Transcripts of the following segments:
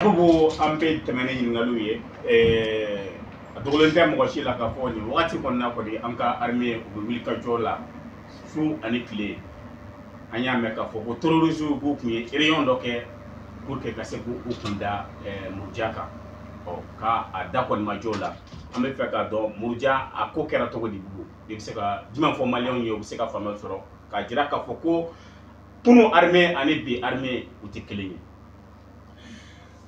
Yakubu, an bɛ tɛmɛ ni ɲininkaliw ye. A dogolen tɛ mɔgɔ si la k'a fɔ nin wagati kɔnɔna kɔni, an ka armée, u bɛ wuli ka jɔ la su ani tile. An y'a mɛn k'a fɔ ko terroristes k'u tun ye réunion dɔ kɛ pour que ka se k'u kun da Muruja kan. Ɔ, k'a a da kɔni ma jɔ o la. An bɛ fɛ k'a dɔn, Muruja a ko kɛra cogo di? Bubu, i bɛ se ka jumɛn fɔ maliyɛnw ye, u bɛ se ka faamuya sɔrɔ k'a jira k'a fɔ ko kunun armée ani bi armée, u tɛ kelen ye?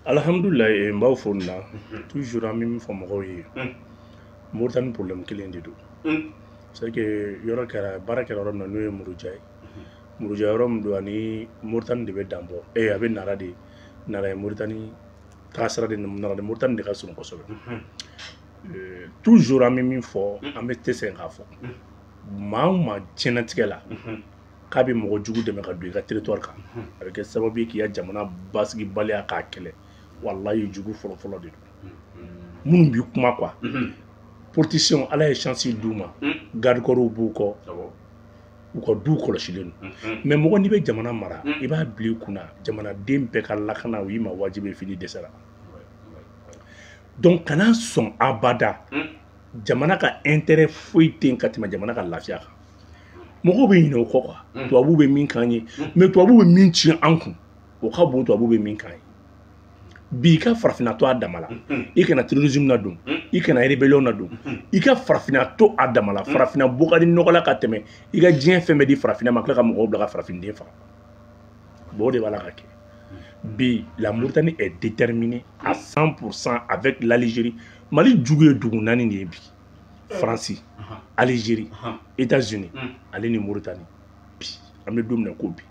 Alhamdulilayi, n b'aw fo nin na. Toujours an bɛ min fɔ mɔgɔw ye, Moritani problème kelen de don. C'est que yɔrɔ kɛra, baara kɛra yɔrɔ min na, n'o ye Muruja ye. Muruja yɔrɔ min don, ani Moritani de bɛ dan bɔ. A bɛ Nara de, Nara ye Moritani taasira de, Nara ni Moritani de ka surun kosɛbɛ. Toujours an bɛ min fɔ, an bɛ tɛ sɛgɛn k'a fɔ, maa o maa diɲɛnatigɛ la k'a bɛ mɔgɔ jugu dɛmɛ ka don i ka territoire kan, a bɛ kɛ sababu ye k'i ka jamana basigibaliya k'a kɛlɛ. Walayi, jugu fɔlɔfɔlɔ de don. Minnu b'i kuma quoi, politiciens, Ala ye chance d'u ma, garde corps b'u kɔ, u ka duw kɔlɔsilen don. Mais mɔgɔ n'i bɛ jamana mara, i b'a bila i kunna, jamanaden bɛɛ ka lakana, o y'i ma wajibi ye f'i ni dɛsɛra. Donc kana sɔn abada, jamana ka intérêt foyi tɛ yen ka tɛmɛ jamana ka lafiya kan. Mɔgɔw bɛ ɲinɛ o kɔ quoi. Tubabuw bɛ min k'an ye, mais tubabuw bɛ min tiɲɛ an kun, o ka bon tubabuw bɛ min k'an ye. Bi i ka farafinna to a dama la, i kana terrorisme na don, i kana rébellion na don, i ka farafinna to a dama la. Farafinna bɔ ka di nɔgɔ la ka tɛmɛ i ka diɲɛ fɛn bɛɛ di farafinna ma, tila ka mɔgɔw bila ka farafinden faga. Bon, o de b'a la ka kɛ bi. La Mauritanie est déterminée à 100% avec l'Algérie. Mali jugu ye dugu naani de ye bi: Faransi, Algérie, États-Unis ale ni Mauritanie. Bi an bɛ don min na ko bi,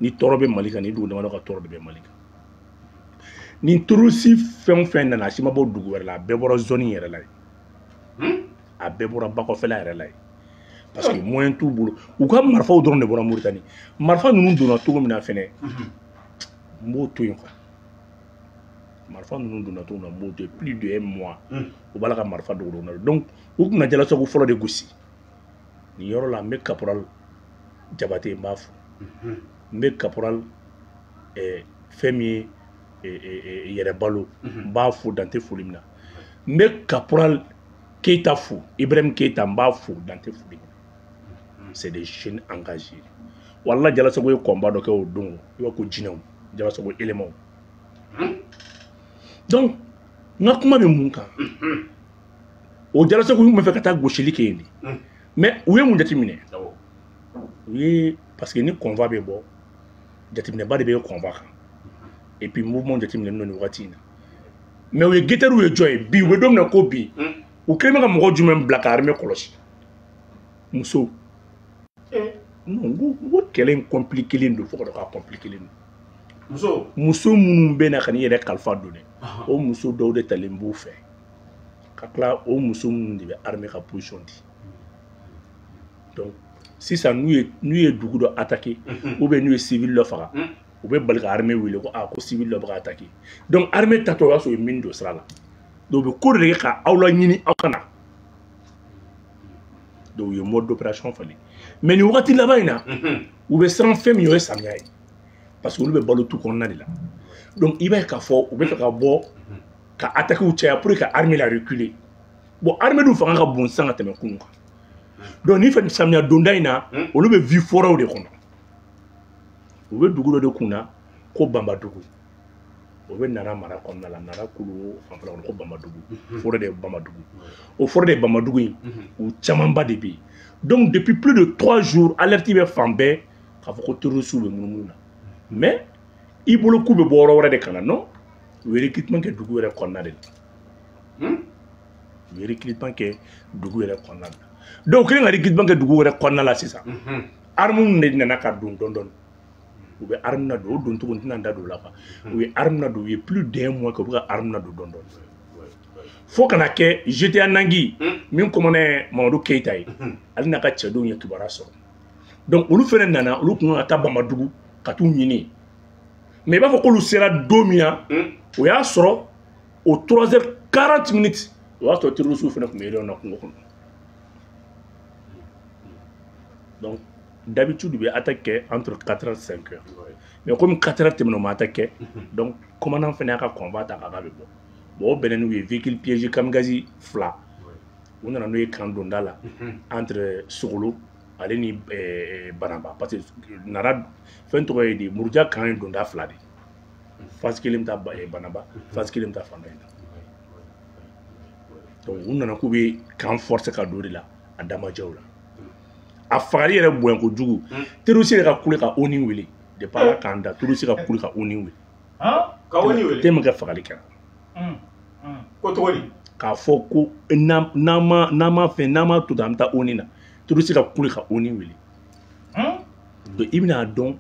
ni tɔɔrɔ bɛ Mali kan, ni dugu damadɔ ka tɔɔrɔ de bɛ Mali kan. Ni terroriste fɛn o fɛn nana, a si ma bɔ dugu wɛrɛ la, a bɛɛ bɔra zone yɛrɛ la yen, a bɛɛ bɔra bakɔfɛla yɛrɛ la yen, parce que moyen t'u bolo. U ka marifaw dɔrɔn de bɔra Mauritanie. Marifa ninnu donna cogo min na fɛnɛ, n b'o to yen quoi. Marifa ninnu donna cogo min na, n b'o to yen. Plus de un mois, u b'a la ka marifa dogo dogo na. Donc u kun na Jalasago fɔlɔ de gosi nin yɔrɔ la. N bɛ caporal Jabate, n b'a fo. N bɛ caporal fɛn min ye yɛrɛ balo, n b'a fo, dan tɛ foli min na. N bɛ caporal Keita fo, Ibrahim Keita, n b'a fo, dan tɛ foli min na. C'est des jeunes engagés. Wala Jalasago ye combat dɔ kɛ o don, i b'a ko jinɛw, Jalasago éléments. Donc n ka kuma bɛ mun kan? O Jalasago tun bɛ fɛ ka taa gosili kɛ yen de, mais u ye mun jateminɛ? U ye, parce que ni convoi bɛ bɔ, jateminɛba de bɛ convoi kan, et puis mouvement jateminɛ don nin wagati in na. Mais u ye guetteurs ye jɔ ye bi, u bɛ don min na ko bi, u kɛlen bɛ ka mɔgɔ jumɛn bila ka armée kɔlɔsi? Musow. Non, n ko kɛlɛ in compliqué len don fo ka dɔn k'a compliqué len don. Muso? Muso minnu bɛ na ka n'i yɛrɛ kalifa don dɛ, o muso dɔw de talen b'u fɛ ka tila, o muso minnu de bɛ armée ka position di. Donc sisan, n'u ye dugu dɔ attaqué ou bien n'u ye civil dɔ faga, u bɛ bali ka armée wele ko aa, ko civil dɔ bɛ ka attaqué. Donc armée tatɔ, o y'a sɔrɔ u ye min don sira la. Donc u bɛ ko dɔ de kɛ ka aw laɲini aw ka na. Donc u ye mode d'opération falen. Mais nin wagati laban in na, u bɛ siran fɛn min ye, o ye samiya ye, parce que olu bɛ balo tu kɔnɔna de la. Donc i b'a ye k'a fɔ u bɛ fɛ ka bɔ ka attaque caya pour que ka armée la reculer. Bon, armée dun fanga ka bon sisan ka tɛmɛ kunun kan. Donc ni fɛn samiya donda in na, olu bɛ vie forêt de kɔnɔ. U bɛ dugu dɔ de kunna ko Banbadugu, o bɛ Nara mara kɔnɔna la, Nara kulu fanfɛla kɔnɔ, ko Banbadugu, forêt de Banbadugu. O forêt de Banbadugu in, u camanba de bɛ yen. Donc depuis plus de 3 jours, alerte bɛ fan bɛɛ k'a fɔ ko terroristes bɛ munumunu na. Mais i bolo k'u bɛ bɔ yɔrɔ wɛrɛ de ka na? Non, u ye recrutement kɛ dugu yɛrɛ kɔnɔna de la. U ye recrutement kɛ dugu yɛrɛ kɔnɔna de la. Donc u kɛlen ka recrutement kɛ dugu yɛrɛ kɔnɔna la sisan, armes de nana ka don dɔɔni dɔɔni. U bɛ arme na don, o don cogo n tɛna n da don o la quoi. U ye arme na don, u ye plus d'un mois kɛ u bɛ ka arme na don dɔɔni dɔɔni, fo kana kɛ GTA Nangui min commandant ye Mamadu Keyita ye, ale n'a ka cɛdenw ye kibaruya sɔrɔ. Donc olu fɛnɛ nana, olu kun kan ka taa Bamadugu ka t'u ɲini. Mais i b'a fɔ k'olu sera don min na, o y'a sɔrɔ o 3 heures 40 minutes, o y'a sɔrɔ terroristes fɛnɛ tun bɛ réunion na kungo kɔnɔ. Donc d'habitude, u bɛ attaque kɛ entre 4 heures 5 heures. Mais comme 4 heures tɛmɛna, o ma attaque kɛ. Donc commandant fana y'a ka convoi ta k'a bɛ bɔ. Bon, o bɛnna n'u ye véhicule piégé kamikaze fila, u nana n'o ye camp donda la entre Sogolo ale ni Banaba, parce que Nara fɛn tɔgɔ ye di, Muruja camp ye donda fila de, phase kelen bɛ taa Banaba, phase kelen bɛ taa fan dɔ in na. Donc u nana k'u bɛ camp forcer ka don o de la, a damajɛw la, a fagali yɛrɛ bonya kojugu. Terroriste yɛrɛ ka kule ka ONU wele depuis Ala k'an da, terroriste ka kule ka ONU wele. Ka ONU wele? Tellement que fagali kɛra. Ko cogo di? K'a fɔ ko n'an ma fɛn, n'an ma to ten, an bɛ taa ONU na. Terroriste ka kule ka ONU wele. Donc i bɛna dɔn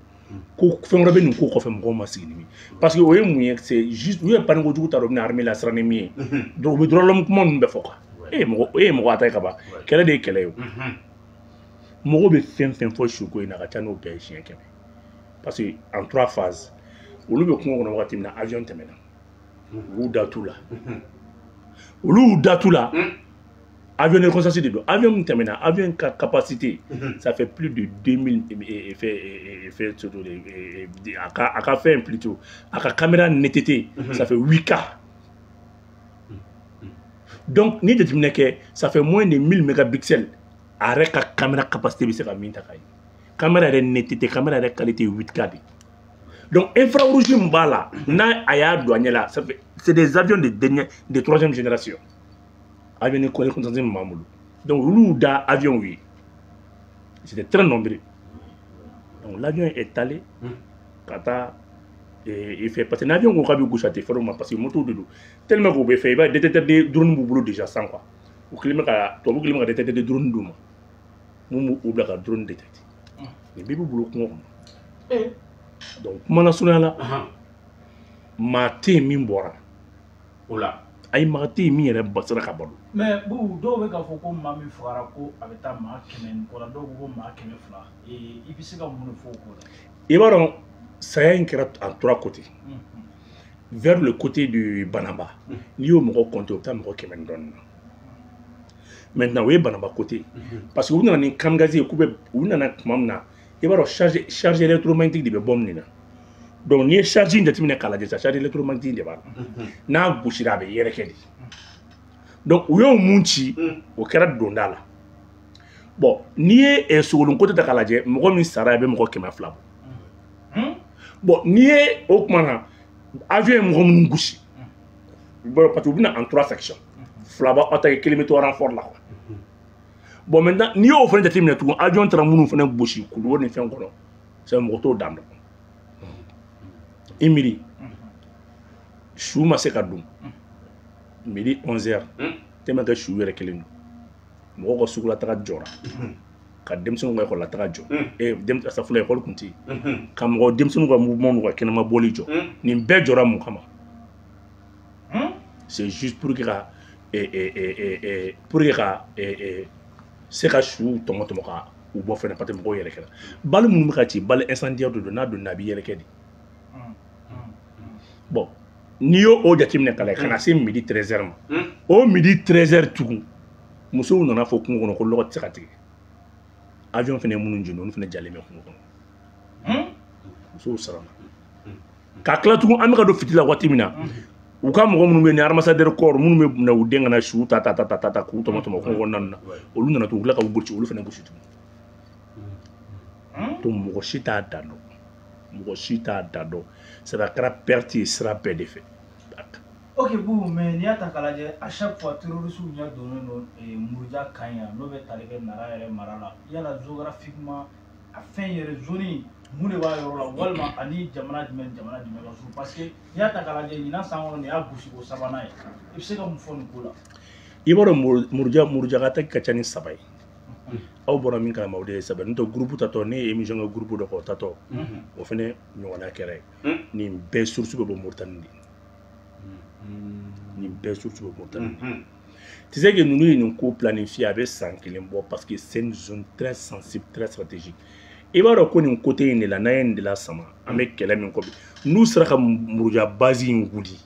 ko fɛn wɛrɛ bɛ nin ko kɔfɛ, mɔgɔw ma sigi ni min, parce que o ye mun ye? C'est juste u ye panni kojugu ta dɔn, u bɛna armée lasiran ni min ye. Donc u bɛ droit l'homme kuma ninnu bɛɛ fɔ quoi. E ye mɔgɔ, e ye mɔgɔ attaqué ka ban, kɛlɛ de ye kɛlɛ ye o. Mɔgɔw bɛ fɛn fɛn fɔ suko in na, a ka ca n'o bɛɛ ye siɲɛ 100, parce que en trois phases, olu bɛ kungo kɔnɔ wagati min na, avion tɛmɛna, u y'u da tu la, olu y'u da tu la. Avion de reconnaissance de don. Avion min tɛmɛna, avion ka capacité, ça fait plus de 2000 fait surtout a ka fɛn, plutôt a ka caméra netteté, ça fait 8K. Donc ni jateminɛ kɛ, ça fait moins de 1000 mégapixels. A yɛrɛ ka caméra capacité bɛ se ka min ta ka ye, caméra yɛrɛ netteté, caméra yɛrɛ qualité 8K de. Donc infrarouge min b'a la, n'a a y'a don a ɲɛ la, ça fait, c'est des avions de dernière, de troisième génération, avion de reconnaissance min b'an bolo. Donc olu y'u da avion ye, c'était très nombreux. Donc l'avion est allé ka taa i fɛ, parce que n'avion ko k'a bɛ gosi, a tɛ fɛrɛ o ma, parce que moto de don. Tellement k'u bɛ fɛ, i b'a ye détecteur de drone b'u bolo déjà san quoi. U kɛlen bɛ ka, tubabu kɛlen bɛ ka détecteur de drone d'u ma, mun b'u bila ka drone détecter. Nin bɛɛ b'u bolo kungo kɔnɔ. Donc kuma lasurunya la, maa tɛ yen min bɔra o la. Ayi, maa tɛ yen min yɛrɛ ba sera ka balo. Mais Bubu, dɔw bɛ k'a fɔ ko maa min fagara, ko a bɛ taa maa 100 ni kɔ la, dɔw ko ko maa 200. I bɛ se ka mun de fɔ o ko la? I b'a dɔn, saya in kɛra en trois côtés. Vers le côté du Banaba, n'i y'o mɔgɔ compter, o bɛ taa mɔgɔ 100 ni dɔɔnin na. Maintenant o ye Banaba côté, parce que u nana ni kamikaze ye, k'u bɛ, u nana tuma min na, i b'a dɔn charge électromagnétique de bɛ bɔ min na. Donc n'i ye charge in jateminɛ k'a lajɛ sisan, charge électromagnétique de b'a la, n'a gosira a bɛ yɛrɛkɛ de. Donc u y'o mun ci, o kɛra donda la. Bon, n'i ye Sogolon côté ta k'a lajɛ, mɔgɔ min sara, a bɛ mɔgɔ 200 bɔ. Bon, n'i ye o kuma na, avion ye mɔgɔ minnu gosi, parce que u bɛna en trois sections, fila b'aw attaqué, kelen bɛ to renfort la quoi. Bon, maintenant n'i y'o fana jateminɛ tugun, avion taara minnu fana gosi Kulukoro ni fɛn kɔnɔ, c'est mɔgɔ t'o dan dɔn. I miiri, su ma se ka don midi 11 heures, tellement que su yɛrɛ kelen don, mɔgɔw ka sugulataga jɔra, ka denmisɛnninw ka ekɔli la taga jɔ, safula ekɔli kun tɛ yen, ka mɔgɔ denmisɛnninw ka mouvement n'u ka kɛnɛma bɔli jɔ. Nin bɛɛ jɔra mun kama? C'est juste pour que ka se ka su tɔmɔ tɔmɔ ka u bɔ fɛnɛ, parce que mɔgɔw yɛrɛ kɛra balle minnu bɛ ka ci, balle incendiaire de don, n'a donna a b'i yɛrɛkɛ de. Bon, n'i y'o o jateminɛ k'a lajɛ, ka na se midi 13 heures ma, o midi 13 heures tugun, musow nana fɔ kungo kɔnɔ ko lɔgɔ tɛ se ka tigɛ. Avion fana ye minnu jeni, olu fana jalen bɛ kungo kɔnɔ. Musow siranna ka tila tugun. An bɛ ka don fitiri la waati min na, u ka mɔgɔ minnu bɛ yen ni ambassadeur corps minnu bɛ na u den ka na su ta ta ta ta ta k'u tɔmɔ tɔmɔ kungo kɔnɔna na, olu nana tugun, u tila ka u gosi, olu fana gosi tugun. Donc mɔgɔ si t'a da dɔn, mɔgɔ si t'a da dɔn. C'est a kɛra perte ye sira bɛɛ de fɛ. Ok Bubu, mais n'i y'a ta k'a lajɛ, à chaque fois terroristes ɲɛ donnen don Muruja kan yan, n'o bɛ tali kɛ Nara yɛrɛ mara la. Yala géographiquement, a fɛn yɛrɛ zone mun de b'a yɔrɔ la, walima ani jamana jumɛn ni jamana jumɛn ka surun? Parce que n'i y'a ta k'a lajɛ, ɲinan san kɔnɔ nin y'a gosiko sabanan ye. I bɛ se ka mun fɔ nin ko la? I b'a dɔn, Muruja ka attaque ka ca ni saba ye. Aw bɔra min kalama, o de ye saba. N'o tɛ, groupe tatɔ, ne ye émission kɛ groupe dɔ kan, o tatɔ, o fɛnɛ ɲɔgɔnna kɛra ye. Nin bɛɛ source bɛ bɔ Mauritanie de, nin bɛɛ source bɛ Mauritanie. Tu sais que ninnu ye nin ko planifié a bɛ san kelen bɔ, parce que c'est une zone très sensible, très stratégique. I b'a dɔn ko nin côté in de la, n'an ye nin de la sama, an bɛ kɛlɛ min kɔ bi, n'u sera ka Muruja base in wuli,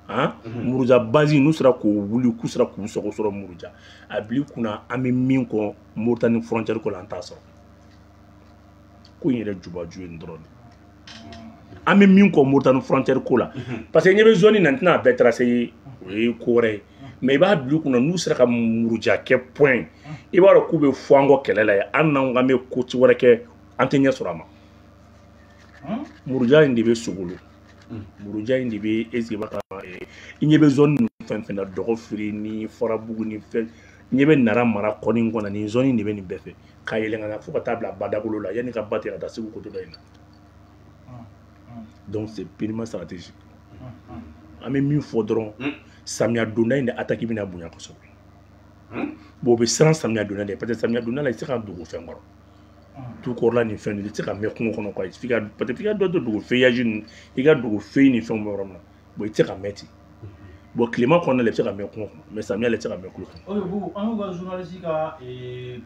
han, Muruja base n'u sera k'o wuli, k'u sera k'u sago sɔrɔ Muruja, a bil'i kunna an bɛ min kɔ Mauritanie frontière ko la, an t'a sɔrɔ. Ko in yɛrɛ jubaju ye nin dɔrɔn de. An bɛ min kɔ Moritani frontière ko la, parce que ɲɛ bɛ zone na, n tɛna a bɛɛ tracer, o ye ko wɛrɛ ye, mais i b'a bila u kunna n'u sera ka Muruja kɛ point, i b'a dɔn k'u bɛ fɔ an kɔ kɛlɛ la yen. Hali n'an ko k'an bɛ ko wɛrɛ kɛ, an tɛ ɲɛ sɔrɔ a ma. Muruja in de bɛ Sogolo, Muruja in de bɛ Ezeba, i ɲɛ bɛ zone ninnu fɛn fɛn na, Dɔgɔfiri ni Farabugu ni fɛn, i ɲɛ bɛ Nara mara kɔni kɔnɔ, nin zone in de bɛ nin bɛɛ fɛ ka yɛlɛn ka na fo ka taa bila Badagolo la, yanni ka ba tigɛ ka taa Segu côté dɔ in na. Donc c'est purement stratégique. An bɛ min fɔ dɔrɔn, samiya donda in de attaque bɛna bonya kosɛbɛ. Bon, o bɛ siran samiya donda de, parce que samiya donda la, i tɛ se ka dogo fɛn kɔrɔ, tu kɔrɔla ni fɛn ninnu, i tɛ se ka mɛn kungo kɔnɔ quoi. F'i ka, peut être f'i ka dɔ to dogo feuillage ninnu, i ka dogo feuille ni fɛnw bɛ yɔrɔ min na. Bon, i tɛ se ka mɛn ten. Bon, tilema kɔnɔna la, i bɛ se ka mɛn kungo kɔnɔ, mais samiya la, i tɛ se ka mɛn kungo kɔnɔ. Ok Boubou, an y'u ka journaliste ka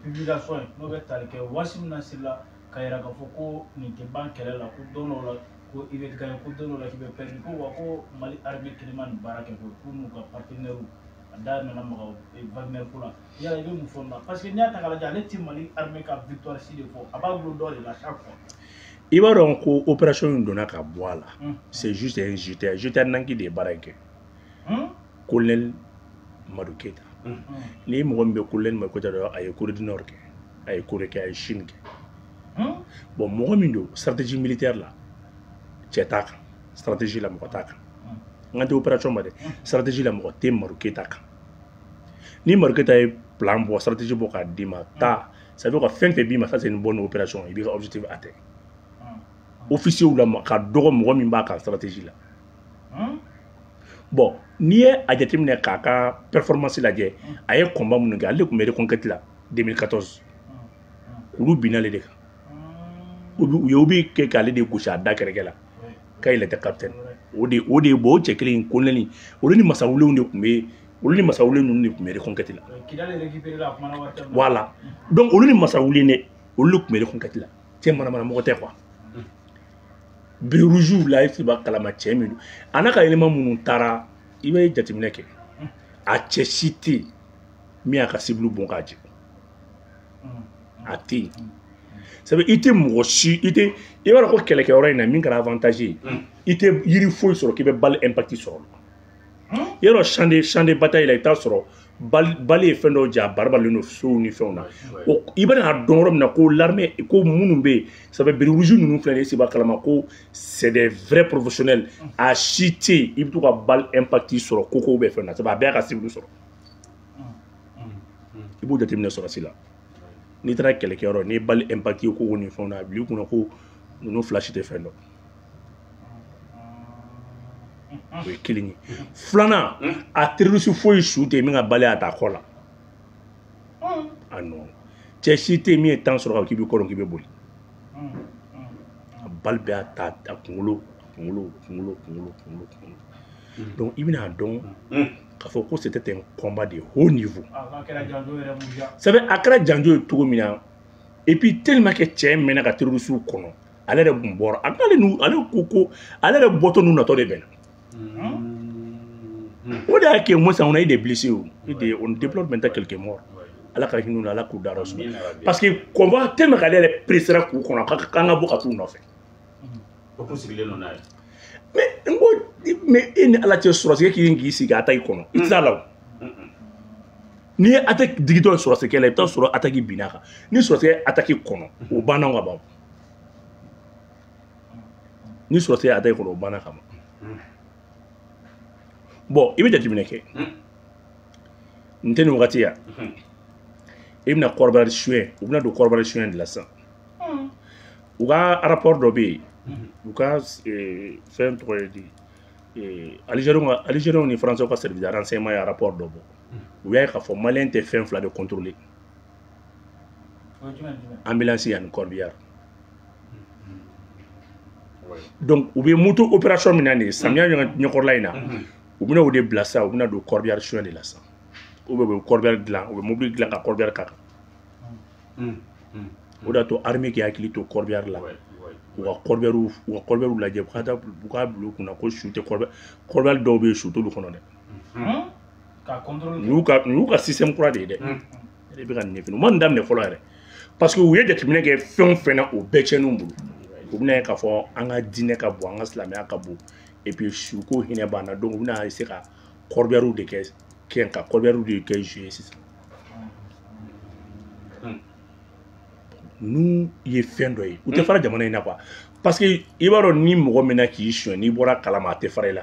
publication ye, n'o bɛ tali kɛ waati min na sirila ka yira k'a fɔ ko nin tɛ ban kɛlɛ la, ko don dɔw la ko i bɛ gagner, ko don dɔw la k'i bɛ perdre, ko wa ko Mali armée kelen ma nin baara kɛ koyi, k'u n'u ka partenaires. A da nana maga Wagner ko la. Yala i bɛ mun fɔ nin na? Parce que n'i y'a ta k'a lajɛ, ale tɛ Mali armée ka victoire si de fɔ, a b'a bolo dɔ de la chaque fois. I b'a dɔn ko opération in donna ka bɔ a la, c'est juste un GTA, GTA Nanki de ye baara in kɛ. Colonel Madu Keita, ni mɔgɔ min bɛ colonel Madu Keita dɔn, a ye Corée du Nord kɛ, a ye Corée kɛ, a ye Chine kɛ. Bon, mɔgɔ min don stratégie militaire la, cɛ t'a kan. Stratégie la, mɔgɔ t'a kan. N ka tɛ opération ma dɛ, stratégie la, mɔgɔ tɛ Madu Keita kan. Ni Madu Keita ye plan bɔ, stratégie bɔ k'a d'i ma, taa, ça veut dire ka fɛn fɛn b'i ma, ça c'est une bonne opération, i b'i ka objectif atteint. Officier la ka dɔgɔ mɔgɔ min b'a kan stratégie la. Bon, n'i ye a jateminɛ k'a ka performance lajɛ, a ye combat minnu kɛ, ale de tun bɛ reconquête la 2014, olu binna ale de kan. U ye OB kɛ k'ale de gosi a da kɛrɛkɛ la k'a il était capitaine. O de bon, o cɛ kelen in, colonel, olu ni masawulenw de tun bɛ, olu ni masawulen ninnu de tun bɛ reconquête la. Voilà, donc olu ni masawulen dɛ, olu de tun bɛ reconquête la. Cɛ manamana mɔgɔ tɛ quoi. Béret rouge la, i b'a kalama cɛ min don, a n'a ka élément minnu taara, i bɛ jateminɛ kɛ, a cɛ si tɛ yen min y'a ka cible bon k'a jɛ, a tɛ yen. Sabu i tɛ mɔgɔ si, i tɛ, i b'a dɔn ko kɛlɛkɛyɔrɔ in na, min kɛra avantage ye, i tɛ yiri foyi sɔrɔ k'i bɛ balle impact sɔrɔ. Yɔrɔ champ de bataille la, i bɛ taa sɔrɔ balle ye fɛn dɔw ja, barabalen don sow ni fɛnw na. O i bɛna dɔn yɔrɔ min na ko l'armée, ko minnu bɛ yen, ça fait béret rouge ninnu filɛ nin ye, i b'a kalama ko c'est des vrais professionnels. A si tɛ yen i bɛ to ka balle impact sɔrɔ koko bɛ fɛn na, sabu a bɛɛ y'a ka cible sɔrɔ. I b'o jateminɛ sɔrɔsi la, n'i taara kɛlɛkɛyɔrɔ, n'i ye balle impact ye koko ni fɛnw na, a bil'i kunna ko ninnu fila si tɛ fɛn dɔn. O ye kelen ye. Filanan, a terroriste foyi su tɛ yen min ka balle a ta kɔ la. A non, cɛ si tɛ yen min ye temps sɔrɔ k'i bɛ kɔ dɔn k'i bɛ boli. A balle bɛ a ta a kunkolo, kunkolo, kunkolo, kunkolo, kunkolo, kunkolo. Donc i bɛna dɔn k'a fɔ ko c'était un combat de haut niveau. Ça fait a kɛra janjo ye cogo min na, et puis tellement que cɛ mɛnna ka terroriste kɔnɔ, ale yɛrɛ kun bɔra a k'ale nu, ale ko ko ale yɛrɛ bɔtɔ n'u natɔ de bɛnna. O de y'a kɛ moins on a eu des blessés, o on déplore maintenant quelques morts. Ala ka hinɛ u la, Ala k'u dayɔrɔ suma, parce que combat tellement k'ale yɛrɛ pressera k'u kɔnɔ k'an ka bɔ ka t'u nɔfɛ. O kun sigilen don n'a ye. Mais n ko, mais e ni Ala cɛ, sɔrɔsikɛ k'i sigi attaque kɔnɔ, i tɛ s'a la o. N'i ye attaque digitɔ ye sɔrɔsikɛ la, i bɛ taa sɔrɔ attaque binna kan. Ni sɔrɔsikɛ attaque kɔnɔ, o banna ka ban. Ni sɔrɔsikɛ attaque kɔnɔ, o banna ka ban. Bon, i bɛ jateminɛ kɛ nin tɛ nin wagati yan, i bɛna kɔrɔbari suɲɛ, u bɛna don kɔrɔbari suɲɛ de la sisan. U ka rapport dɔ bɛ yen, u ka fɛn tɔgɔ ye di, Algériens ni Français ka service de renseignement ye rapport dɔ bɔ. U y'a ye k'a fɔ Malien tɛ fɛn fila de contrôler: ambulance ani corbillard. Donc u bɛ moto opération min na nin ye, samiya ɲɛkɔrɔla in na, u bɛna o de bila sisan. U bɛna don corbillard suɲɛ de la sisan, ou bien u bɛ corbillard dilan, u bɛ mobili dilan ka corbillard k'a kan. O de y'a to armée k'i hakili to corbillard la, u ka corbillard, u ka corbillard lajɛ, u ka taa, u k'a bila u kunna ko su tɛ corbillard. Corbillard dɔw bɛ yen, su t'olu kɔnɔ dɛ. Nin y'u ka système kura de ye dɛ. E bɛ ka nin ɲɛf'i ɲɛna, u ma nin daminɛ fɔlɔ yɛrɛ. Parce que u ye jateminɛ kɛ fɛn o fɛn na, o bɛɛ tiɲɛn'u bolo. U bɛna ye k'a fɔ an ka diinɛ ka bon, an ka silamɛya ka bon, et puis suko hinɛ b'an na. Donc u bɛna essayer ka corbillard de kɛ ka corbillard de kɛ jouer sisan. N'u ye fɛn dɔ ye, u tɛ fara jamana in na quoi. Parce que i b'a dɔn, ni mɔgɔ min na k'i suɲɛ, n'i bɔra kalama, a tɛ fara i la.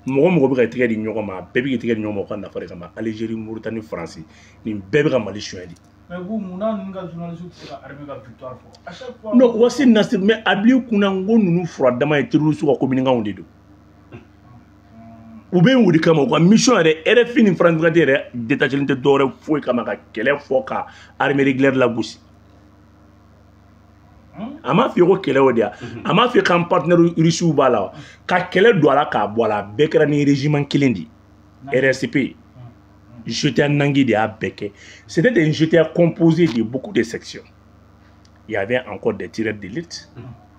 Mɔgɔ mɔgɔ bɛ ka tɛgɛ di ɲɔgɔn ma, a bɛɛ bɛ k'i tɛgɛ di ɲɔgɔn ma u ka nafa de kama. Algérie, Mauritanie, France, nin bɛɛ bɛ ka Mali suɲɛ de. Mais vous, munna ninnu ka journaliste tɛ se ka armée ka victoire fɔ à chaque fois? Non, Wassim Nasr, mais a b'i kunna n ko ninnu fura dama ye terroriste ka communicants de don. U bɛ o de kama, u ka mission yɛrɛ, RFI ni France 24 yɛrɛ détaché tɛ dɔwɛrɛ foyi kama ka kɛlɛ fɔ ka armée régulière lagosi. A m'a f'i ye ko kɛlɛ o de ya, a m'a f'i ye k'an partenaire russiw b'a la wa, ka kɛlɛ don a la k'a bɔ a la, a bɛɛ kɛra ni régiment kelen de ye, RSP. GTA Nangui de y'a bɛɛ kɛ. C'était un GTA composé de beaucoup de sections. Il y avait encore des tireurs d'élite,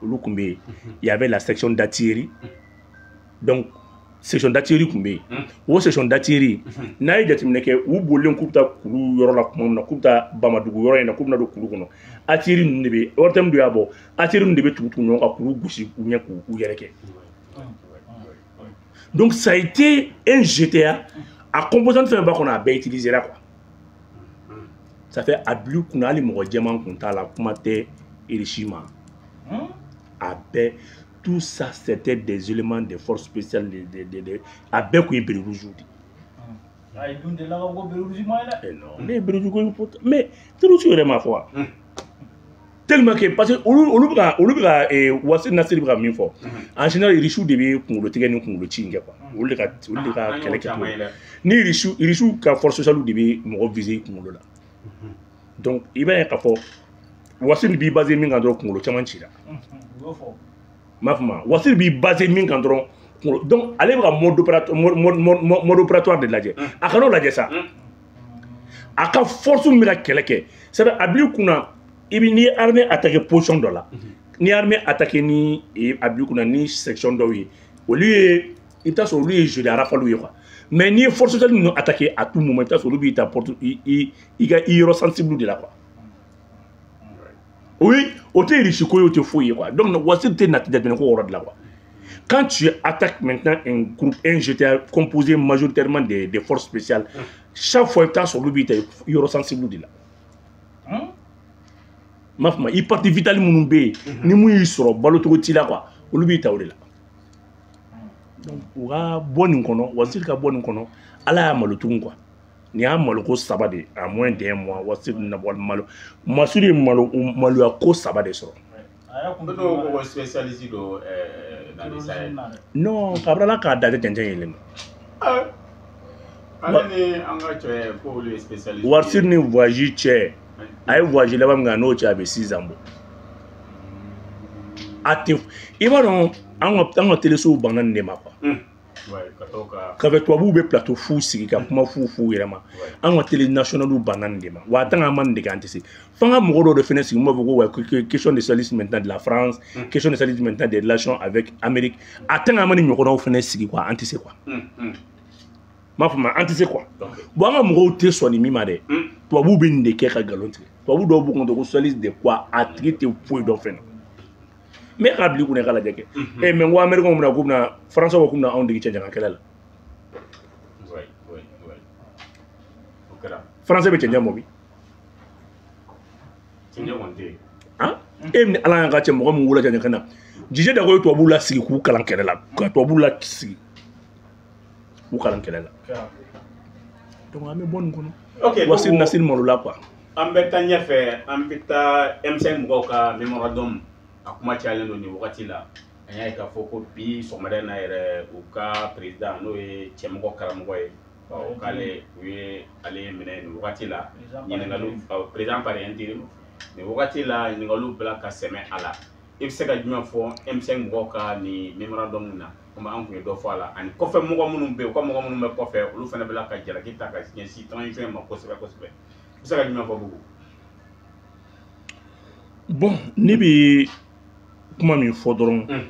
olu tun bɛ yen. Il y avait la section d'artillerie. Donc section d'artillerie tun bɛ yen. O section d'artillerie, n'a ye jateminɛ kɛ, u bolilen k'u bɛ taa kulu yɔrɔ la tuma min na, k'u bɛ taa Bamadugu yɔrɔ in na, k'u bɛna don kulu kɔnɔ, artillerie ninnu de bɛ, ORTM de y'a bɔ, artillerie ninnu de bɛ tugu tugu ɲɔgɔn kan, kuru gosi u ɲɛ k'u yɛrɛ kɛ. Donc ça a été un GTA, a composante fɛn b'a kɔnɔ, a bɛɛ utilisé la quoi. Ça fait a bil'i kunna, hali mɔgɔ jɛman kun t'a la, kuma tɛ Russie ma. A bɛɛ, tout ça c'était des éléments des forces spéciales de a bɛɛ kun ye béret rouge de. Ayi, dun delila ka ko béret rouge ma ye dɛ. Eh non, ne ye béret rouge ko, mais terroriste yɛrɛ m'a fɔ wa. Tellement que parce que olu bɛ ka Wassim Nasr bɛ ka min fɔ, en général Russiw de bɛ kunkolo tigɛ ni kunkolo ci in kɛ quoi. Olu de ka kɛlɛ kɛcogo ni Russiw ka force spéciale de bɛ mɔgɔ viser i kunkolo la. Donc i b'a ye k'a fɔ Wassim b'i basé min kan dɔrɔn, kunkolo caman cira. U y'o fɔ. N b'a fɔ ma, Wassim b'i basé min kan dɔrɔn, kunkolo. Donc ale bɛ ka mode opératoire de lajɛ. A kan'o lajɛ sa. A ka force min bɛ ka kɛlɛ kɛ, c'est à dire a bil'i kunna, i bɛ n'i ye armée attaquer position dɔ la, n'i ye armée attaquer ni a bil'i kunna ni section dɔw ye, olu ye, i bɛ taa sɔrɔ olu ye jeu de rafale ye quoi. Mais n'i ye force spéciale ninnu attaquer à tout moment, i bɛ taa sɔrɔ olu b'i ta porte i ka i yɔrɔ sensible de la quoi. Oui, o tɛ Russie ko ye, o tɛ foyi ye quoi. Donc Wassim tɛ na jateminɛ ko yɔrɔ de la quoi. Quand tu attaques maintenant un groupe, un GTA composé majoritairement des forces spéciales, chaque fois i bɛ taa sɔrɔ olu b'i ta yɔrɔ sensible de la. N b'a fɔ ma, i partie vitale minnu bɛ yen, ni mun y'i sɔrɔ balocogo t'i la quoi, olu b'i ta o de la. Donc u ka bɔ nin kɔnɔ, Wassim ka bɔ nin kɔnɔ, Ala y'a malo tugun quoi. Nin y'a maloko saba de en moins d'un mois. Wassim nabɔ malo, Masudi ye malo maloya ko saba de sɔrɔ. A yɛrɛ kun Dɔw ko ko spécialiste don dans le Sahel. Non, kabini Ala k'a da tɛ cɛncɛn yelen. Ale ni an ka cɛ ko olu ye spécialiste. Wassim ni voyage cɛ, a ye voyage laban min kɛ, a n'o cɛ a bɛ 6 ans bɔ. A tɛ, i b'a dɔn, an ka télésow banna nin de ma quoi. Ouais, ka to ka Ka fɛ tubabuw bɛ plateau fu sigi ka kuma fu fu yɛrɛ ma. An ka télé nationale banna nin de ma wa. Tant qu'an ma nin de kɛ, an tɛ se. F'an ka mɔgɔ dɔw de fɛnɛ sigi mun b'a fɔ ko ouais, question de service maintenant de la France, question de service maintenant des relations avec Amérique. A tant qu'an ma nin ɲɔgɔnnaw fɛnɛ sigi quoi, an tɛ se quoi. N b'a fɔ ma, an tɛ se quoi. Bon, an ka mɔgɔw tɛ sɔn nin min ma dɛ. Tubabuw bɛ nin de kɛ ka nkalon tigɛ. Tubabu dɔw b'u kɔnɔ ko socialiste de quoi, a tigi tɛ foyi dɔn fɛn na. Mais k'a bila i kunna i ka lajɛ kɛ. Eh mais n ko américain bɛna k'u bɛna, français ko k'u bɛna anw dege cɛncɛn kɛlɛ la. Ouais, ouais, ouais. O kɛra. Français bɛ cɛncɛn bɔ min? Cɛncɛn kɔni tɛ yen. Han, e ni Ala y'an ka cɛ, mɔgɔ min wolola cɛncɛn kan na, Jije Dako ye tubabuw lasigi k'u kalan kɛlɛ la, ka tubabuw lasigi k'u kalan kɛlɛ la. Donc an bɛ bɔ nin kɔnɔ. Ok. Wassim Nasr malola quoi. An bɛ taa ɲɛfɛ, an bɛ taa M5 mɔgɔw ka mémorandum, a kuma cayalen don nin wagati la. An y'a ye k'a fɔ ko bi sɔgɔmada in na yɛrɛ, u ka président, n'o ye cɛmɔgɔ karamɔgɔ ye, ɔ k'ale, u ye ale minɛ nin wagati la. Ɲininkaliw, président par intérim nin wagati la, ɲininkaliw bila ka sɛmɛ a la. I bɛ se ka jumɛn fɔ M5 mɔgɔw ka nin mémorandum na? Komi an tun ye dɔ fɔ a la, ani kɔfɛ mɔgɔ minnu bɛ yen, u ka mɔgɔ minnu bɛ kɔfɛ, olu fana bɛ ka jalaki ta ka ɲɛsin transition in ma kosɛbɛ kosɛbɛ. I bɛ se ka jumɛn fɔ, Bubu? Bon, ne bɛ kuma min fɔ dɔrɔn,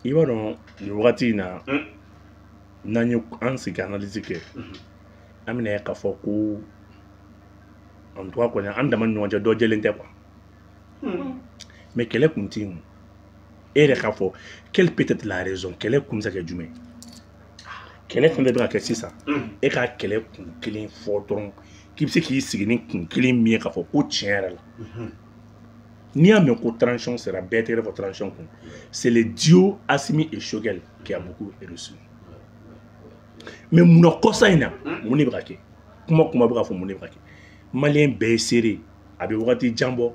i b'a dɔn, nin wagati in na, n'an ye an sigi analyse kɛ, an bɛna ye k'a fɔ ko En tout cas kɔni an dama ni ɲɔgɔn cɛ dɔ jɛlen tɛ quoi. Mais kɛlɛ kun tɛ yen o. E yɛrɛ k'a fɔ quelle peut être la raison, kɛlɛ kun bɛ se ka kɛ jumɛn ye? Kɛlɛ fɛn fɛn bɛ ka kɛ sisan, e ka kɛlɛ kun kelen fɔ dɔrɔn k'i bɛ se k'i sigi ni kun kelen min ye k'a fɔ ko tiɲɛ yɛrɛ la. N'i y'a mɛn ko transition sera, bɛɛ tɛgɛrɛ fɔ transition kun. C'est le duo Assimi et Choguel qui a beaucoup reçu. Mais munna kɔsa in na, mun de bɛ ka kɛ? Kuma kuma bɛ ka fɔ, mun de bɛ ka kɛ? Malien bɛɛ ye seere, a bɛ wagati jan bɔ.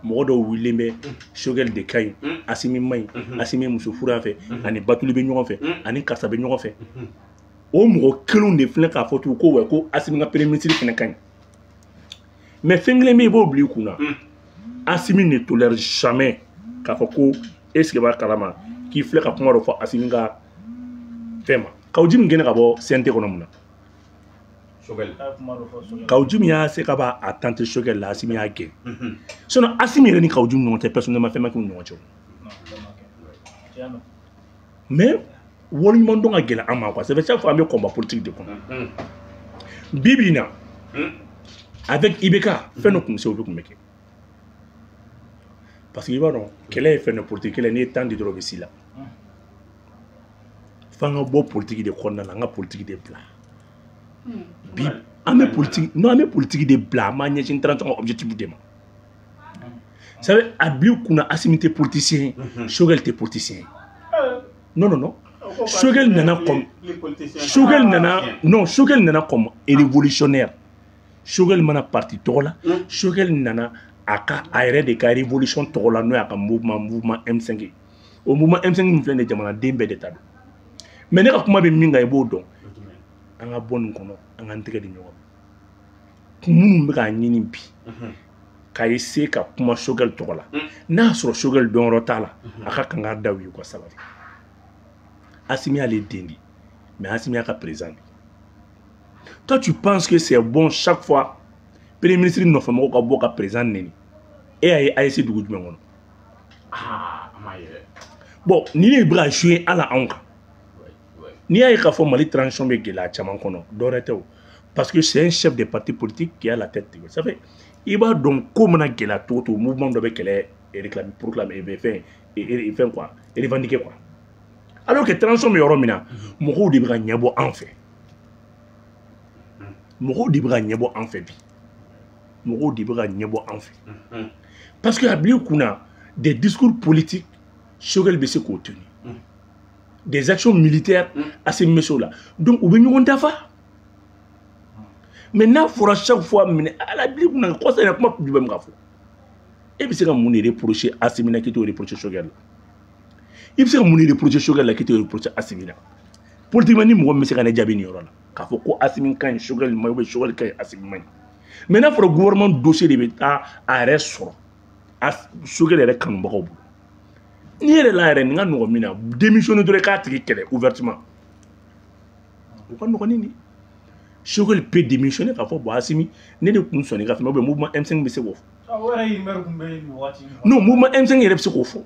Mɔgɔ dɔw wulilen bɛ, Choguel de ka ɲi, Assimi man ɲi, Assimi ye muso furu yan fɛ, ani Batuli bɛ ɲɔgɔn fɛ, ani karisa bɛ ɲɔgɔn fɛ. O mɔgɔ kelenw de filɛ k'a fɔ tugun ko wa ko Assimi ka premier ministre fana ka ɲi. Mais fɛn kelen bɛ yen, i b'o bila i kunna. Assimi ne tolère jamais k'a fɔ ko est ce que b'a kalama k'i filɛ ka kuma dɔ fɔ Assimi ka fɛn ma. Kaou Djim gɛnna ka bɔ CNT kɔnɔ mun na? Choguel. A ye kuma dɔ fɔ Choguel. Kaou Djim y'a se ka b'a a tenter Choguel la, Assimi y'a gɛn. Sinon Assimi yɛrɛ ni Kaou Djim ɲɔgɔn cɛ personnellement fɛn ma k'u ni ɲɔgɔn cɛ o. Non, fɛn ma kɛ. Tiɲɛ don. Mais waleɲuman dɔn ka gɛlɛn an ma quoi. C'est fait chaque fois an bɛ combat politique de kɔnɔ. Bi bi in na, avec IBK, fɛn dɔ kun bɛ se o bɛ kun bɛ kɛ. Parce que i b'a dɔn kɛlɛ ye fɛn dɔ politique kɛlɛ, n'i ye temps di dɔrɔn o bɛ s'i la. F'an ka bɔ politique de kɔnɔna la, an ka politique de bila. Bi an bɛ politique, non, an bɛ politique de bila, an b'an ɲɛsin 30 ans objectif de ma. Ça veut a bila i kunna Assimi tɛ politicien ye, Choguel tɛ politicien ye. Non, non, non. Choguel nana comme Choguel nana, non, Choguel nana comme révolutionnaire. Choguel mana parti tɔgɔ la, Choguel nana a ka a yɛrɛ de ka révolution tɔgɔ la, n'o y'a ka mouvement M5 ye. O mouvement M5 min filɛ nin ye, jamanaden bɛɛ de ta don. Mais ne ka kuma bɛ min kan, i b'o dɔn. An ka bɔ nin kɔnɔ, an k'an tɛgɛ di ɲɔgɔn ma. Kun minnu bɛ k'a ɲini bi k'a essayer ka kuma Choguel tɔgɔ la, n'a y'a sɔrɔ Choguel dɔnyɔrɔ t'a la, a ka kan k'a da u ye u ka sabali. Assimi y'ale den de, mais Assimi y'a ka président de. Toi, tu penses que c'est bon chaque fois premier ministre nɔfɛ mɔgɔw ka bɔ ka président neni? E y'a ye AES dugu jumɛn kɔnɔ? Ah, a ma ye dɛ. Bon, ni ne bɛ ka jouer ala anw kan. N'i y'a ye k'a fɔ Mali transition bɛ gɛlɛya caman kɔnɔ, dɔwɛrɛ tɛ o. Parce que c'est un chef de parti politique qui a la tête. Ça fait, i b'a dɔn ko mana gɛlɛya cogo o cogo, mouvement dɔ bɛ kɛlɛ réclamer, proclamer, fɛn, fɛn quoi, revendiquer quoi. Alors que transition bɛ yɔrɔ min na, mɔgɔw de bɛ ka ɲɛbɔ an fɛ. Mɔgɔw de bɛ ka ɲɛbɔ an fɛ bi. Mɔgɔw de bɛ ka ɲɛbɔ an fɛ. Parce que a bila i kunna, des discours politiques, Choguel bɛ se k'o tenir. Des actions militaires, Assimi bɛ se o la. Donc u bɛ ɲɔgɔn dafa. Mais n'a fɔra chaque fois minɛ, ala bila i kunna kɔsa in na kuma jumɛn bɛ ka fɔ? E bɛ se ka mun de reprocher Assimi na k'i t'o reprocher Choguel la? I bɛ se ka mun de reprocher Choguel la k'i t'o reprocher Assimi na? Politiquement, ni mɔgɔ min bɛ se ka ne jaabi nin yɔrɔ la k'a fɔ ko Assimi ka ɲi, Choguel ma ɲi, ou bien Choguel ka ɲi, Assimi ma ɲi. Mais n'a fɔra gouvernement dossier de bɛ taa a yɛrɛ sɔrɔ Choguel yɛrɛ kanubagaw bolo. N'i yɛrɛ la yɛrɛ nin ka nɔgɔn min na, démissionner dɔrɔn i k'a tigi kɛlɛ ouvertement. O ka nɔgɔn ni nin. Choguel peut démissionner k'a fɔ bon Assimi ne de kun sɔnna i ka fɛn, ou bien mouvement M5 bɛ se k'o fɔ. Ah, o yɛrɛ rumeur kun bɛ nin waati in kɔnɔ. Non, mouvement M5 yɛrɛ bɛ se k'o fɔ.